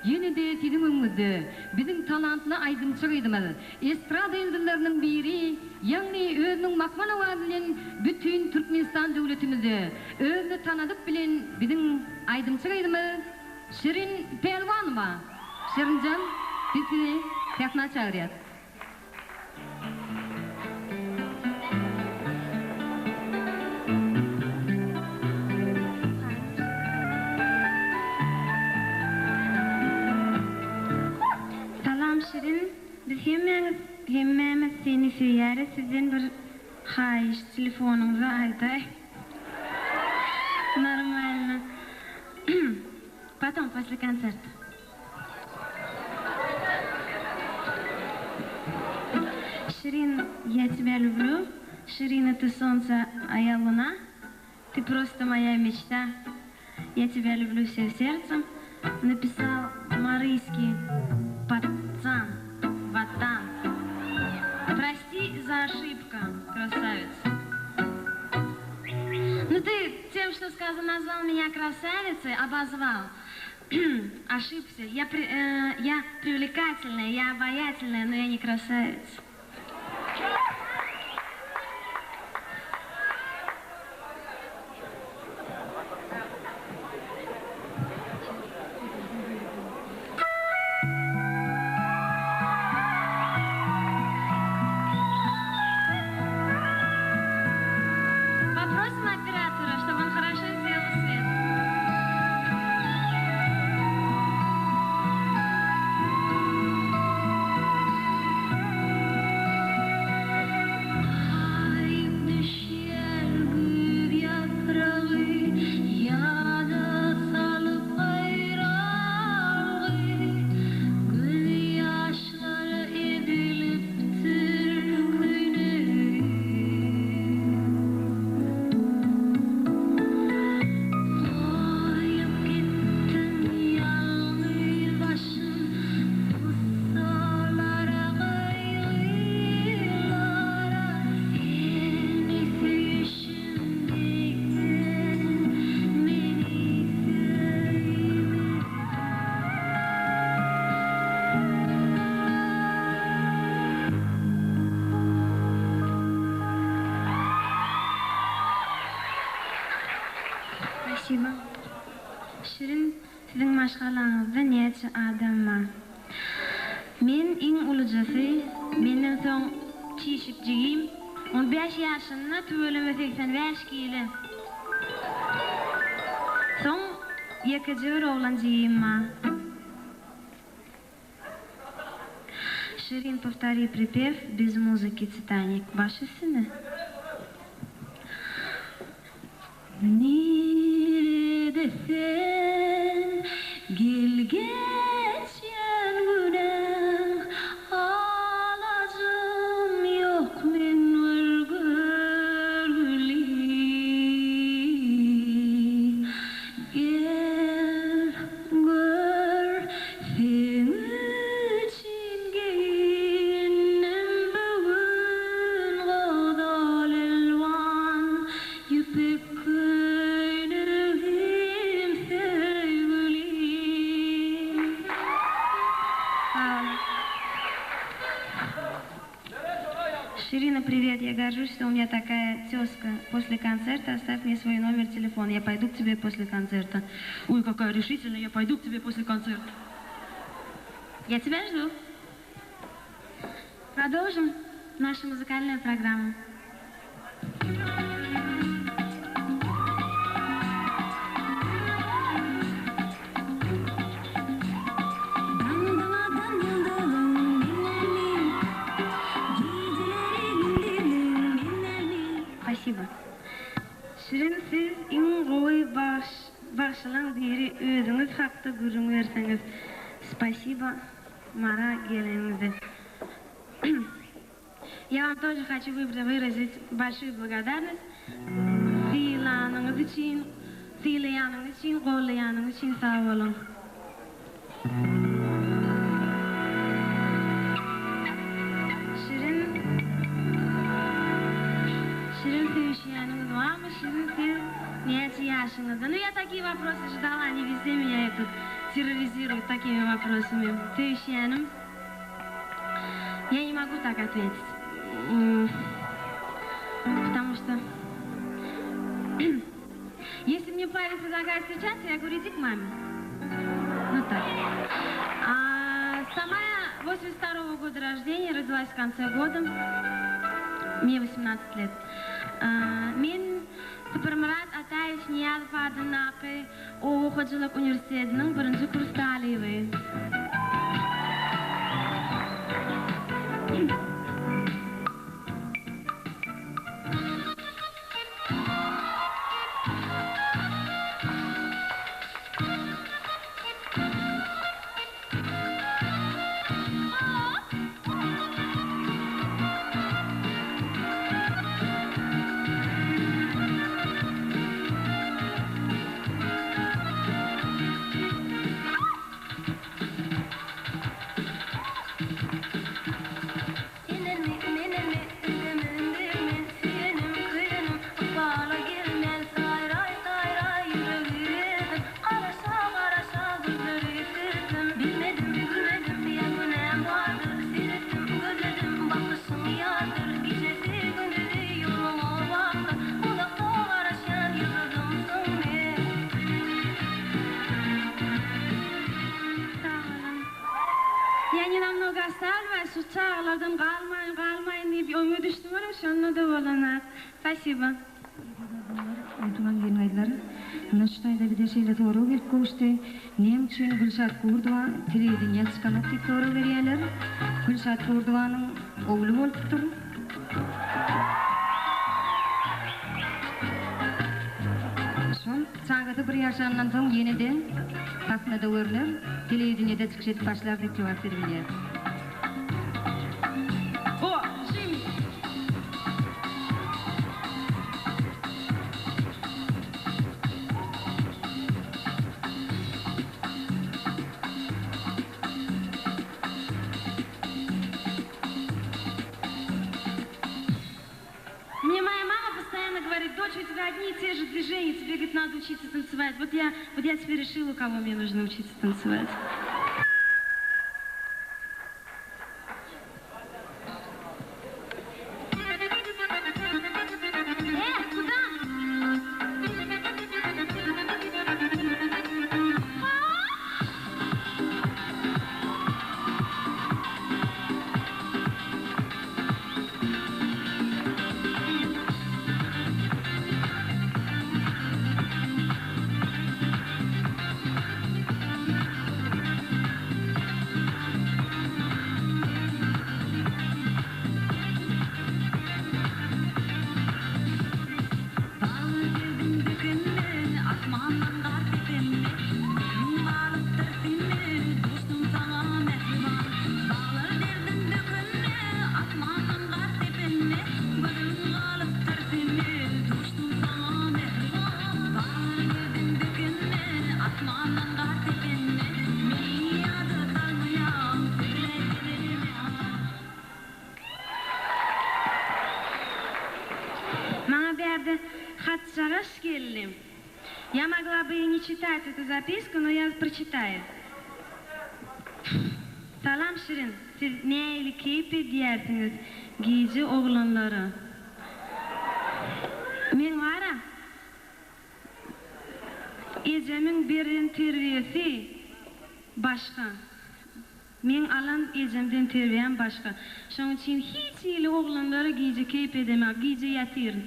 Ýene-de siziň öňüňizde biziň talantly aýdymçy gyzymyz, estrada ýyldyzlarynyň biri, ýagny özüniň mahmal owazy bilen bütin Türkmenistan döwletimizde özüni tanadyp bilen biziň aýdymçy gyzymyz Şirin Pälwanowa. Şirinjan, biz sizi sahna çagyrýas. Salam Şirin biz hemmäňiz hemmämiz seni söýýäris sizden bir haýyş telefonyňyzy aýdaý normalno potom posle konserta. Şirin я тебя люблю Ширина ты солнце а я луна ты просто моя мечта я тебя люблю всем сердцем написал марийский пацан Ватан прости за ошибка красавица ну ты тем что сказал назвал меня красавицей обозвал Ошибся. Я, при, э, я привлекательная, я обаятельная, но я не красавица. Попросим оператора, чтобы он хорошо сделал свет. Gaýyp düşýär güýz ýapragy, Ýada salyp aýralygy. Gözýaşlara ezilipdir köýnegim. Goýup gitdiň ýalňyz başym, Gussalara, gaýgylara. Seni söýüşim dek sen meni söýme. Spasibo. Şirin siziň maşgalaňyzda näçe adam bar? Men iň ulujysy, menden soň çişik jigim, 15 ýaşynda tüweleme 85 kile. Soň ýekeje bir oglan jigim bar. Şirin повтори припев без музыки Titanic baş üstüne. Nirede sen gel geçen güne alajym ýok men bir görgüli Gel gör seň üçin geýindim bu gün gyzyl elwan ýüpek köýnegim söýgülim. Sag boluň. Ширина, привет, я горжусь, что у меня такая тезка. После концерта оставь мне свой номер телефона, я пойду к тебе после концерта. Ой, какая решительная, я пойду к тебе после концерта. Я тебя жду. Продолжим нашу музыкальную программу. Daňdaladan ýyldyzyň men dälmi? Gijeleri gündizliň men dälmi? Spasibo. Şirin siz iň gowy bagşylaň biri özüňiz hakda gürrüň berseňiz. Spasibo Mara geleniňize. Я вам тоже хочу выразить большую благодарность. Sylanyňyz üçin, sylaýanyňyz üçin, gollaýanyňyz üçin sag boluň. Şirin Şirin söýüşýäniňiz barmy? Şirin siz näçe ýaşyňyzda? Ну я такие вопросы ждала, они везде меня этот. терроризируют такими вопросами. Söýüşýänim. Я не могу так ответить. Потому что если мне парень предлагает встречаться, я говорю, иди к маме. Вот так. А сама я 82 года рождения, родилась в конце года. Мне 18 лет. Men Saparmyrat Ataýewiç Nyýazow adyndaky Oba hojalyk uniwersitetiniň birinji kurs talyby. Senenmi, menenmi, ölemen bilmen, Söýenim, köýenim, ykbala gelmen, Saýraý, saýraý ýüregi ezdim, Garaşa, garaşa gözleri süzdüm. Bilmedim, gülmedim, ýa günäm bardyr, Seretdim, gözledim, bakyşyň ýardyr, Gijesi, gündizi ýoluňa bakdym, Uzakda garaşýan ýyldyzymsyň men. Sag boluň. Я не намного оставлю şu çagalardan galmaýyn, galmaýyn diýip öňe düşdüm welin şonda-da bolanok. Spasibo. Unutmaň gelin-gyzlar, ynha şu taýda bize şeýle sorag gelip gowuşdy, Näme üçin Gülşat Gurdowa telewideniýä çykanok diýip sorag berýärler. Gülşat Gurdowanyň ogly bolupdyr. Şol çagasy bir ýaşandan soň ýene-de sahnada görner, telewideniýede çykyş edip başlar diýip jogap berilýär. O, Jimmy! Мне моя мама постоянно говорит, дочь, у тебя одни и те же движения, тебе, говорит, надо учиться танцевать. Вот я, вот я теперь решила, у кого мне нужно учиться танцевать. Э, куда? Baglar derdim dökende, asmandan gar sepende, Gözüm galypdyr sende, duşdum saňa mähriban. Baglar derdim dökende, asmandan gar sepende, Gözüm galypdyr sende, duşdum saňa mähriban. Baglar derdim dökende, asmandan gar sepende, Meni ýada salmaýaň, söýläýsene mähriban. Maňa bärde hatjagaş geldi. Я могла бы и не читать эту записку, но я прочитаю. Salam Şirin, siz nähili keýp edýärsiňiz gije oglanlara? Men wara ejemiň beren terbiýesi başga. Meň alan ejemden terbiýäm başga. Şoň üçin hiç hili oglanlara gije keýp edemok, gije ýatyryn.